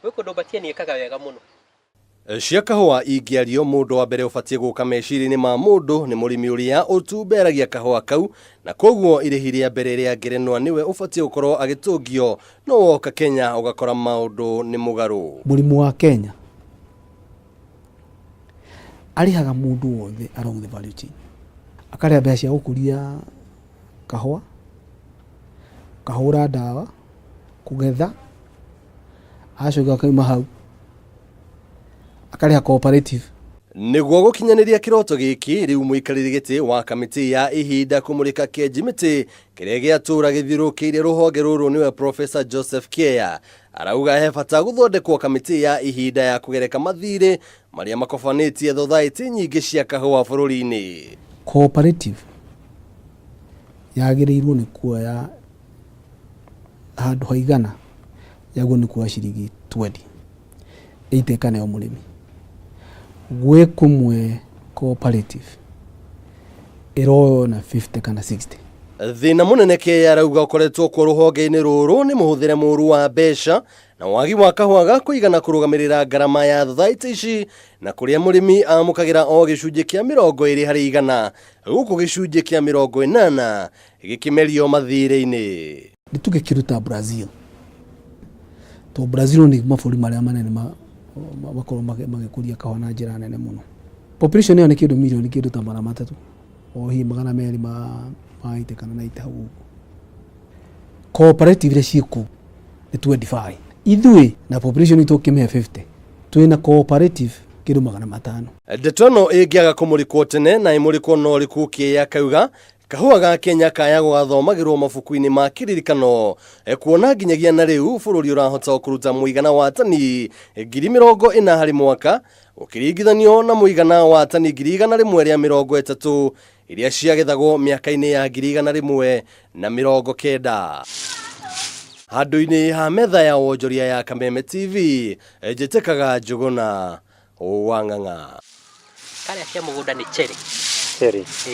Gwĩ kũndũ Batiani ĩkaga wega mũno. Cia kahũa ingĩario, mũndũ wa mbere ũbatiĩ gũka meciria-inĩ ma mũndũ nĩ mũrĩmi ũrĩa ũtumberagia kahũa kau, na koguo irĩhi rĩa mbere rĩa ngerenwa nĩwe ũbatiĩ gũkorwo agĩtũngio, no woka Kenya ũgakora maũndũ nĩ mũgarũ. Mũrimũ wa Kenya arĩhaga mũndũ wothe along the value chain, akarĩha mbeca cia gũkũria kahũa, kahũra ndawa, kũgetha, agacoka akauma hau akarĩha cooperative. Nĩguo gũkinyanĩria kĩroto gĩkĩ, rĩu mũikarĩri gĩtĩ wa kamĩtĩ ya ihinda kũmũrĩka Kenji mĩtĩ kĩrĩa gĩatũra gĩthiũrũrũkĩirie rũhonge rũrũ nĩwe Professor Joseph Kieya, arauga he bata gũthondekwo kamĩtĩ ya ihinda ya kũgereka mathirĩ marĩa makobanĩtie thothaitĩ nyingĩ cia kahũa bũrũri-inĩ. Cooperative yagĩrĩirwo nĩ kuoya handũ haigana, yagĩrĩirwo nĩ kuoya ciringi 20 ĩite ĩkaneo mũrĩmi. Gwĩ kũmwe cooperative ĩroywo na 50 kana 60. Thĩna mũnene Kieya arauga ũkoretwo kuo rũhonge-inĩ rũrũ nĩ mũhũthĩre mũru wa mbeca na wagi wa kahũa ga kũigana kũrũgamĩrĩra ngarama ya thothaitĩ ici, na kũrĩa mũrĩmi amũkagĩra o gĩcunjĩ kĩa 20% gũkũ gĩcunjĩ kĩa 80 gĩkĩmerio mathirĩ-inĩ. Nĩ tũgĩkĩruta Brazil, to Brazil nĩ mabũrũri marĩa manene makorwo magĩkũria kahũa na njĩra nene mũno. Population ĩyo nĩ kĩndũ mirioni kĩndũ ta 300 o hihi 280 kana 90 hau ũguo. Cooperative iria ciĩ kũu nĩ 25, ithuĩ na population itũ ũkĩmĩhe 50, twĩna cooperative kĩndũ 500. Ndeto ĩno ĩngĩaga kũmũrĩkwo tene na ĩmũrĩkwo na ũriku, Kieya akauga kahũa ga Kenya kaya gũgathomagĩrwo mabuku-inĩ ma kĩririkano, kuona nginyagia na rĩu bũrũri ũrahota kũruta mũigana wa tani 40,000 harĩ mwaka, ũkĩringithanio na mũigana wa tani 130,000 iria ciagethagwo mĩaka-inĩ ya 1990. Handũ-inĩ ha metha ya wonjoria ya Kameme TV, njĩtĩkaga Njũgũna wa Ng'ang'a. Karĩa ke mũgũnda nĩ cherry. Cherry. Ĩĩ.